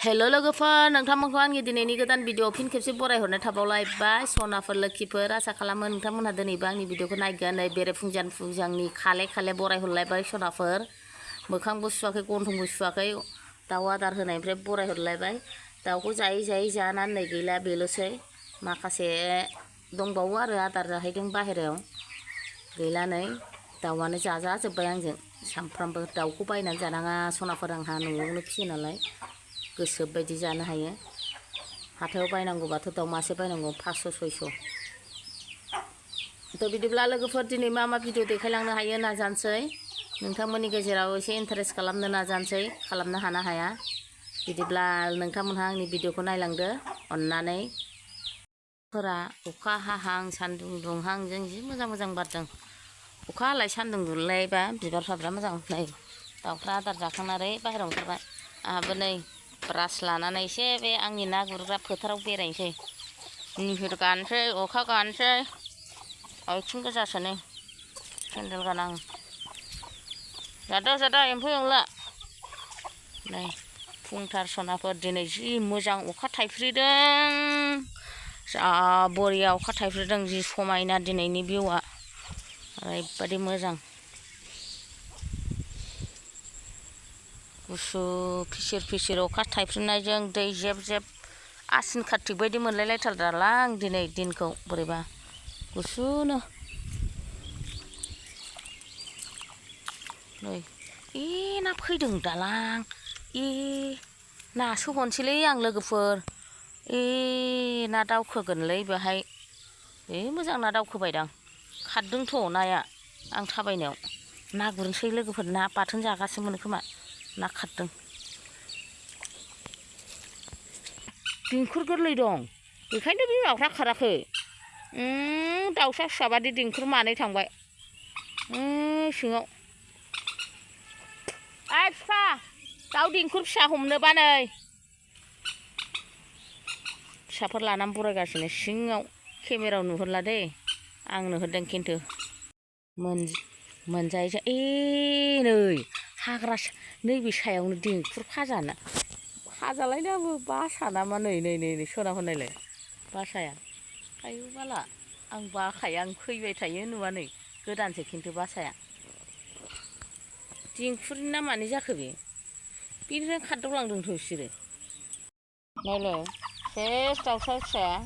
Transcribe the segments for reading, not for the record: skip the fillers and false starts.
Hello लोगोफोर नोंथांमोनखौ आंनि दिनैनि गोदान भिडिअ फिन खेबसे बरायहरनाय थाबावलायबाय सनाफोर लोखिफोर आसा खालामो नोंथांमोनहा दिनैबो आंनि भिडिअखौ नायगोन नै बेरेफुंजान फुंजांनि खाले खाले बरायहरलायबाय सनाफोर मोखांबो सुवाखै गन्थंबो सुवाखै दाउ आदार होनायनिफ्राय बरायहरलायबाय दाउखौ जायै जायै जानानै नै गैला बेल'सै माखासे दंबावो आरो आदार जाहैदों बाहेरायाव गैला नै दाउआनो जाजाजोब्बाय आंजों सामफ्रामबो दाउखौ बायनानै जानाङा सनाफोर आंहा न'आवनो फिसियो नालाय गोसो बायदि जानो हायो हाथायाव बायनांगौबाथ' दाउ मासे बायनांगौ 500-600 थ' बिदिब्ला लोगोफोर दिनै मा भिडिअ देखायलांनो हायो नाजानोसै नोंथांमोननि गेजेराव एसे इन्टारेस्ट खालामनो नाजानोसै खालामनो हाना हाया बिदिब्ला नोंथांमोनहा आंनि भिडिअखौ नायलांदो अननानै फोरा अखा हाहां सान्दुं दुंहां जों जि मोजां बारदों अखा हालाय सान्दुं दुंलायबा बिबारफ्रा मोजां नै दाउफ्रा आदार जाखांनानै बाहेरायाव ओंखारबाय आहाबो नै ब्रास लानानै एसे बे आंनि ना गुरग्रा फोथाराव बेरायनोसै निहिर गानोसै अखा गानोसै आथिं गोजासो नै सेन्देल गाना आं जादा एम्फौ एनला नै फुंथार सनाफोर दिनै जि मोजां अखा थाइफ्रिदों जा बरिया अखा थाइफ्रिदों जि समायना दिनैनि भिउआ ओरैबायदि मोजां गुसु फिसिर अखा थाइफ्रिनायजों दै जेब जेब आसिन कार्तिक बायदि मोनलायलायथारदालां दिनै दिनखौ बोरैबा गुसुनो नै ना फैदों दालां नासो हनसैलै आं लोगोफोर ना दावखोगोनलै बेहाय मोजां ना दावखोबायदां खारदोंथ' नाया आं थाबायनायाव ना गुरनोसै लोगोफोर ना बाथोन जागासो मोनो खोमा ना खारदों दिंखुर गोरलै दं बेखायनो बिमाफ्रा खाराखै दाउसा फिसाबादि दिंखुर मानै थांबाय सिङाव फिफा दाउ दिंखुर फिसा हमनोबा नै फिसाफोर लानानै बरायगासिनो सिङाव केमेरायाव नुहुरला दे आं नुहुरदों खिन्थु मोनजायो नै हाग्रा नैबे सायावनो दिंखुर फाजालायनाबो बासा नामा नै सना होनायलाय बासाया आयु बाला आं बाखायो आं फैबाय थायो नुवा नै गोदानसो खिन्थु बासाया दिंखुरनि ना मानो जाखो बेनिफ्राय खारदावलांदोंथ' बिसोरो नायलाय सेस दाउसा फिसाया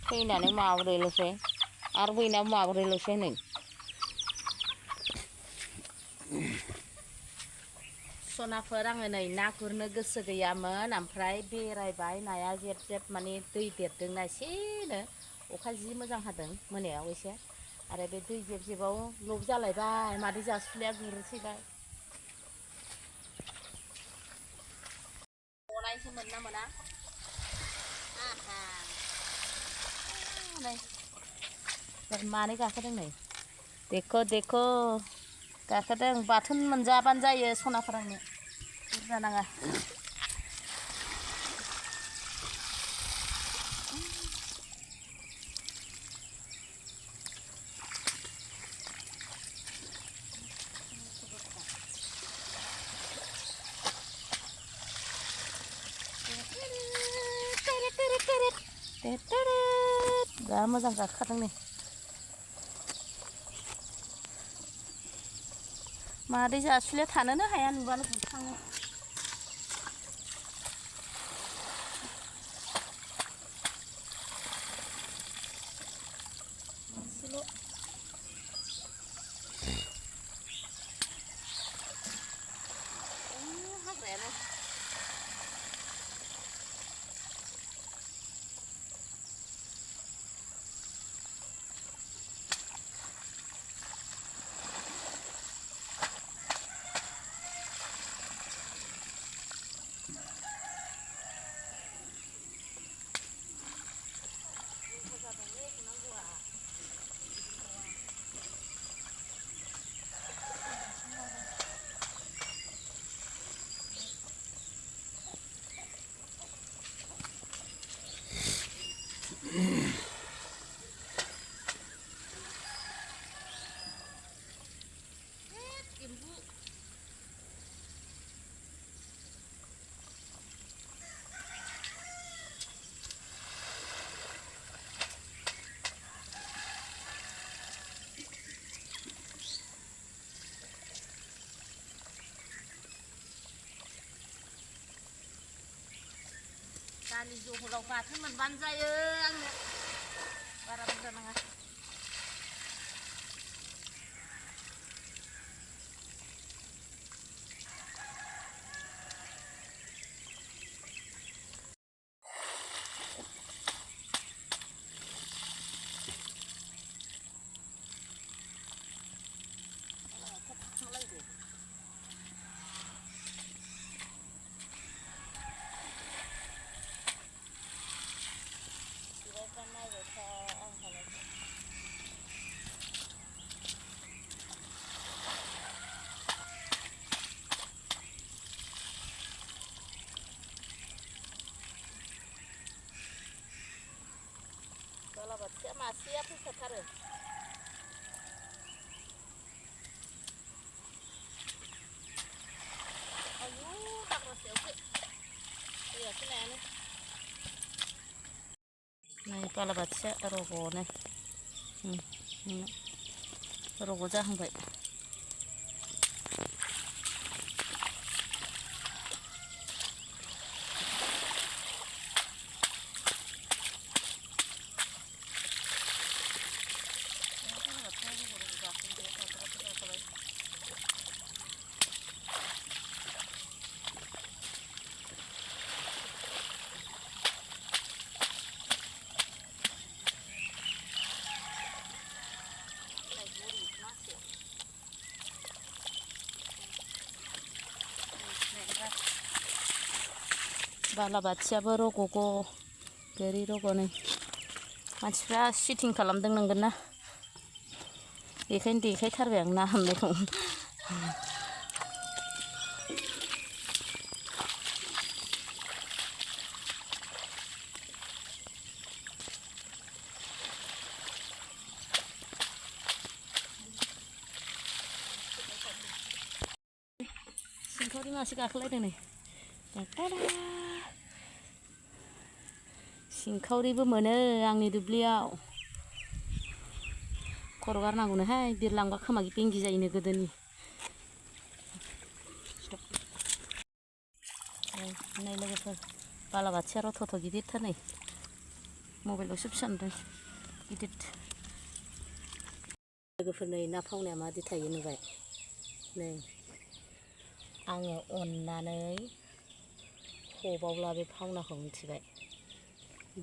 फैनानै माब्रैल'सै आरो बैनाबो माब्रैल'सै नै सनाफोर आङो नै ना गुरनो गोसो गैयामोन ओमफ्राय बेरायबाय नाया जेब जेब माने दै देरदोंना एसेनो अखा जि मोजां हादों मोनायाव एसे आरो बे दै जेब जेबाव लब जालायबाय मादै जासुलिया गुरसैबाय गनायसो मोनना मोना मानै गाखोदों नै देखो गाखोदों बाथोन मोनजाबानो जायो सनाफोरांनो बुरजा नाङा जा मोजां गाखोदों नै मादै जासुलिया थानोनो हाया नुबानो गुरखाङो हाग्रायानो दालि जहलाव बाथोन मोनबानो जायो आंनो बारा बुरजा नाङा बालाबाथिया मासेया फैखाथारो आयु हाग्रासायावसो दैयासो नायानो नै बालाबाथिया रग'नो रग' जाहांबाय बालाबाथियाबो रग'ग' गोरि रग'नै मानसिफ्रा सिटिं खालामदों नंगोन ना बेखायनो देखायथारबाय आं ना हमनायखौ सिंखावरि मासे गाखोलायदों नै सिंखावरिबो मोनो आंनि दुब्लियाव खर' गारनांगौनोहाय बिरलांबा खोमा बेंगि जायोनो गोदोनि नै लोगोफोर बालाबाथिया रथ' गिदिरथार नै मबाइलावसो फिसा नुदों गिदिर लोगोफोर नै ना फावनाया मादि थायो नुबाय नै आङो अननानै खबावला बे फावनाखौ मिथिबाय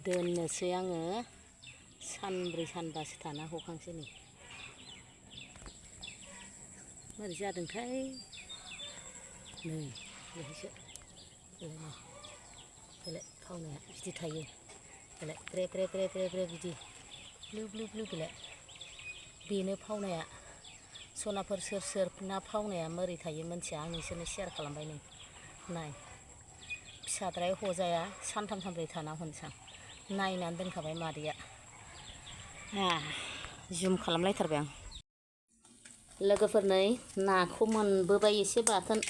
दोननोसै आङो सानब्रै सानबासो थाना हखांसै नै मारै जादोंथाय नै बेहायसो बेलाय फावनाया बिदि थायो बेलाय ब्रे ब्रे ब्रे ब्रे ब्रे बिदि ब्लु ब्लु ब्लु बेलाय बेनो फावनाया सनाफोर सोर सोर ना फावनाया मोरै थायो मोनथिया आं नोंसोरनो शेयार खालामबाय नै नाय फिसाद्राय हजाया सानथाम सानब्रै थाना हनसां नायनानै दोनखाबाय मादैया जुम खालामलायथारबाय आं लोगोफोर नै नाखौ मोनबोबाय एसे बाथोन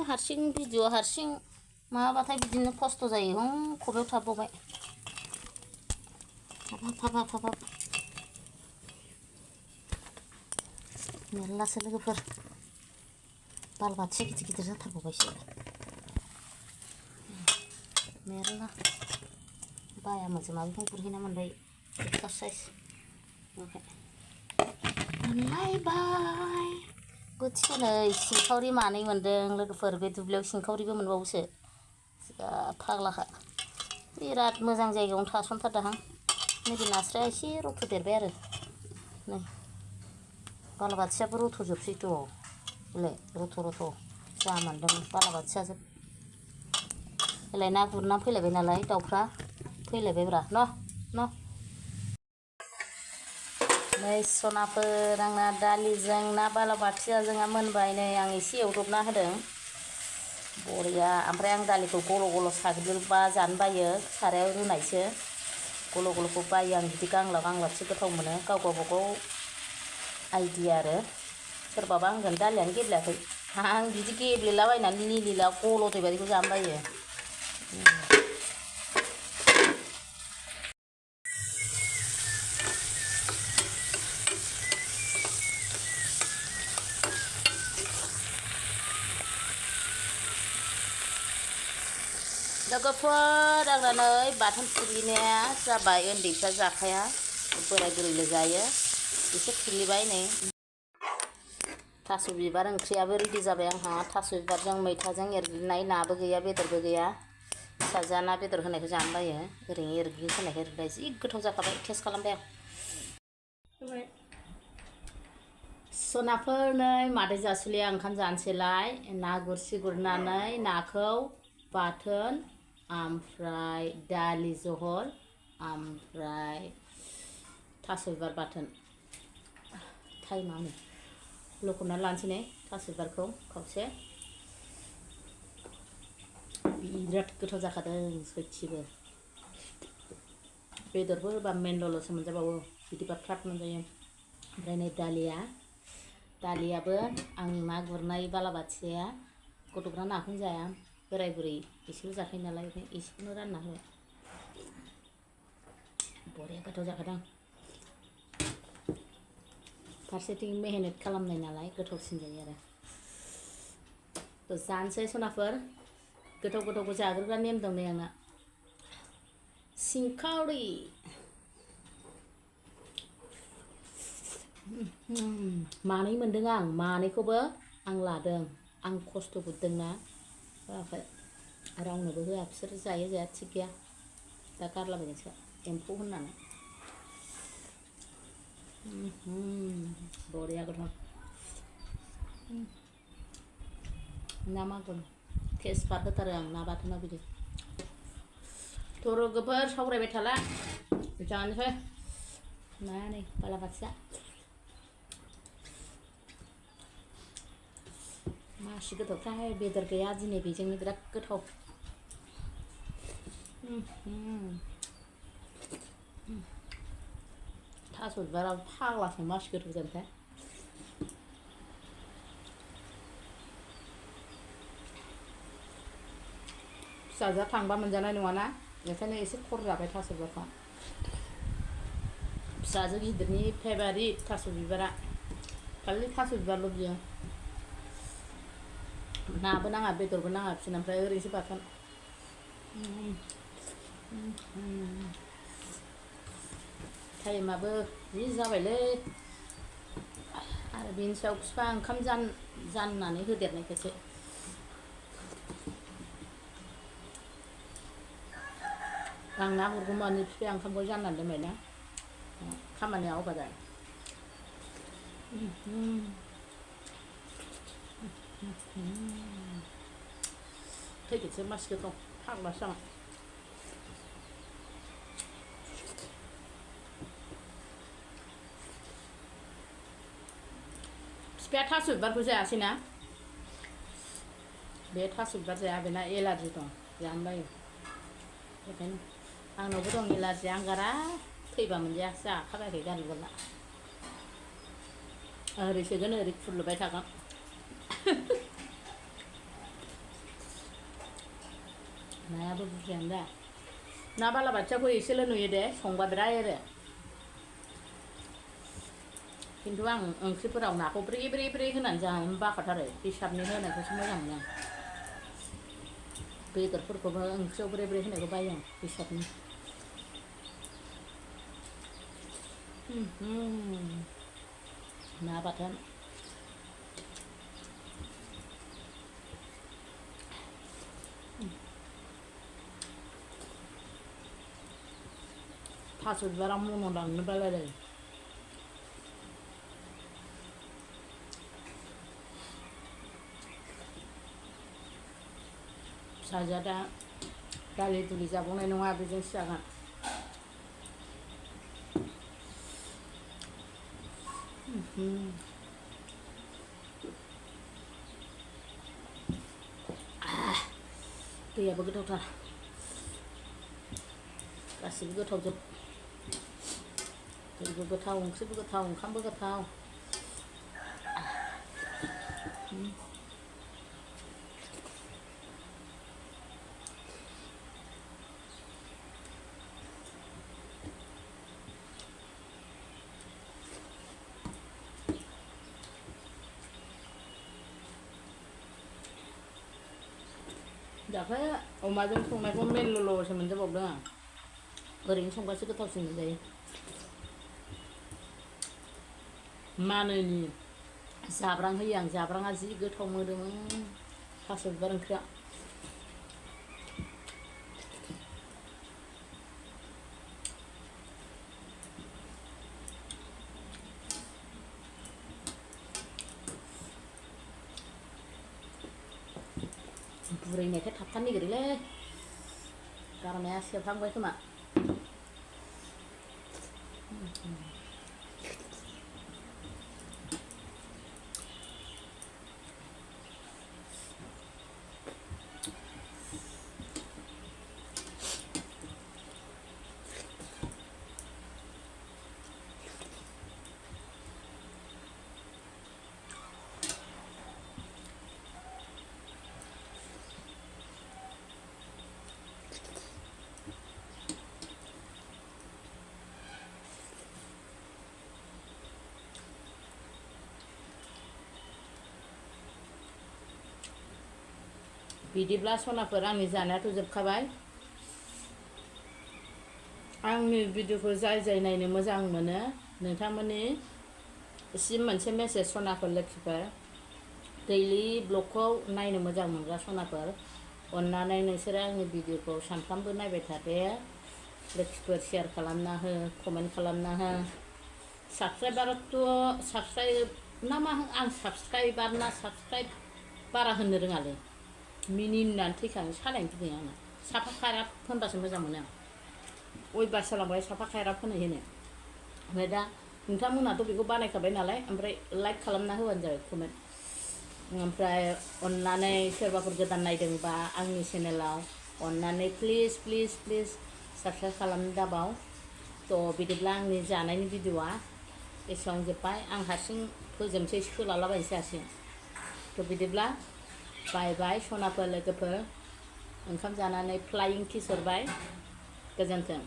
हारसिं भिडिअ हारसिं माबाबाथाय बिदिनो खस्थ' जायो खबायाव थाबावबाय हाब मेरलासो लोगोफोर बालाबाथिया गिदिर गिदिर जाथारबावबायसो मेरला बाया मोजों माबाखौ गुरहैना मोनबाय एक्सारसाइज मोनलायबाय बोथिया नै सिंखावरि मानै मोनदों लोगोफोर बे दुब्लियाव सिंखावरिबो मोनबावोसो जा फाग्लाखा बिराद मोजां जायगायावनो थासनथारदाहां नैबे नास्राया एसे रथ' देरबाय आरो नै बालाबाथियाबो रथ'जोबसैथ' बेलाय रथ' जा मोनदों बालाबाथियाजोब बेलाय ना गुरना फैलायबाय नालाय दाउफ्रा फैलायबायब्रा न' नै सनाफोर आंना दालिजों ना बालाबाथिया जोंहा मोनबाय नै आं एसे एवदबना होदों बरिया ओमफ्राय आं दालिखौ गल' गल' साग्लिबा जानो बायो सारायाव रुनायसो गल' गल'खौ बायो आं बिदि गांलाबसो गोथाव मोनो गाव गावबागाव आइडिया आरो सोरबाबा होनगोन दालियानो गेब्लेयाखै आं बिदि गेब्लेलाबायनानै लिलिला गल'दै बायदिखौ जानो बायो लोगोफोर आंना नै बाथोन फुग्लिनाया जाबाय उन्दैफ्रा जाखाया बोराय बुरैल' जायो एसे फुग्लिबाय नै थास' बिबार ओंख्रियाबो रेडि जाबाय आंहा थास' बिबारजों मैथाजों एरग्लिनाय नाबो गैया बेदरबो गैया फिसाजोआ ना बेदर होनायखौ जानो बायो ओरैनो एरग्लिना होनायखौ एरग्लिबाय जि गोथाव जाखाबाय टेस्ट खालामबाय आं सनाफोर नै मादै जासुलिया ओंखाम जानोसैलाय ना गुरसि गुरनानै नाखौ बाथोन ओमफ्राय दालि जहल ओमफ्राय थास' बिबार बाथोन टाइमा नै लखबना लानोसै नै थास' बिबारखौ खावसे बिराद गोथाव जाखादों सयथिबो बेदरबो होबा मेनल'ल'सो मोनजाबावो बिदिबा फ्राद मोनजायो ओमफ्राय नै दालियाबो आं ना गुरनाय बालाबाथियाया गथ'फ्रा नाखौनो जाया बोराय बुरै एसेल' जाखायो नालाय एसेखौनो रानना होबाय बरिया गोथाव जाखादों फारसेथिं मेहनत खालामनाय नालाय गोथावसिन जायो आरो जानोसै सनाफोर गोथाव जाग्रोग्रा नेम दं नै आंना sigkouri मानै मोनदों आं मानैखौबो आं लादों आं खस्थ' गुरदोंना होआखै रावनोबो होआ बिसोर जायो जाया थिग गैया दा गारलाबायनोसो एम्फौ होननानै बरिया गोथाव ना मागुर तेजपात होथारो आं ना बाथोनाव बिदि लोगोफोर सावरायबाय थाला जानोसै नाया नै बालाबाथिया मासि गोथावथाय बेदर गैया दिनै बेजोंनो बिराद गोथाव थास' बिबाराव फाग्लासो मासि गोथाव जानोथाय फिसाजोआ थांबा मोनजानाय नङाना बेखायनो एसे खर जाबाय थास' बिबारखौ फिसाजो गिदिरनि फेभारिट थास' बिबारा खालि थास' बिबारल' बियो नाबो नाङा बेदरबो नाङा बिसोरना ओमफ्राय ओरैनोसो बाथोन टाइमाबो जि जाबायलै आरो बेनि सायाव बिफा ओंखाम जाननानै होदेरनायखायसो आं ना गुरगौमानि बिफाया ओंखामखौ जाननानै दोनबायना खामानिया आवगा जायो थैगोनसो मासि गोथाव फाग्लासो आं बिफाया थास' बिबारखौ जायासैना बे थास' बिबार जाया बेना एलार्जि दं जानो बायो बेखायनो आंनावबो दं एलार्जि आं गारा थैबा मोनजाया जाखाबायाखै गारनो गला ओरै सोगोन ओरै खुरलुबाय थागोन नायाबो बुरजायानो दा ना बालाबाथियाखौ एसेल' नुयो दे संबा बिराद एरो खिन्थु आं ओंख्रिफोराव नाखौ ब्रे होनानै जानो बाखाथारो हिसाबनि होनायखौसो मोजां मोनो आं बेदरफोरखौबो ओंख्रियाव ब्रे होनायखौ बायो आं हिसाबनि ना बाथोन थास' बिबारा मन' लांनो बालायलायो फिसाजोआ दा दालि दुलि जाबावनाय नङा बेजोंसो जागोन दैयाबो गोथावथार गासिबो गोथावजोब दैबो गोथाव ओंख्रिबो गोथाव ओंखामबो गोथाव दाख्लै अमाजों संनायखौ मेनल'ल'सो मोनजाबावदों आं ओरैनो संबासो गोथावसिन मोनजायो मानोनि जाब्रां होयो आं जाब्राङा जि गोथाव मोदोमो थास' बिबार ओंख्रिया बुरैनायखाय थाबथानो नागिरोलै गारामाया सेबहांबाय खोमा बिदिब्ला सनाफोर आंनि जानायाथ' जोबखाबाय आंनि भिडिअखौ जाय नायनो मोजां मोनो नोंथांमोननि सिम मोनसे मेसेज सनाफोर लोखिफोर दैलि ब्लगखौ नायनो मोजां मोनग्रा सनाफोर अन्नानै नोंसोरो आंनि भिडिअखौ सानफ्रामबो नायबाय थादो लोखिफोर शेयार खालामना हो कमेन्ट खालामना हो साबस्क्राइबाराथ' साबस्क्राइब ना मा आं साबस्क्राइबार ना साबस्क्राइब बारा होननो रोङालै मिनिनानै थैखाङो सालायनो गिदिं आंना साफा खाराब होनबासो मोजां मोनो आं अयबास जालांबाय साफा खाराब होनो ओमफ्राय दा नोंथांमोनाथ' बेखौ बानायखाबाय नालाय ओमफ्राय लाइक खालामना होबानो जाबाय कमेन्ट ओमफ्राय अन्नानै सोरबाफोर गोदान नायदोंबा आंनि चेनेलाव अन्नानै प्लिज साबस्क्राइब खालामनो दाबाव थ' बिदिब्ला आंनि जानायनि भिडिअआ एसेयावनो जोब्बाय आं हारसिं फोजोबनोसै सोलालाबायनोसै हारसिं थ' बिदिब्ला बाय सनाफोर लोगोफोर ओंखाम जानानै फ्लाइं किस हरबाय गोजोन्थों।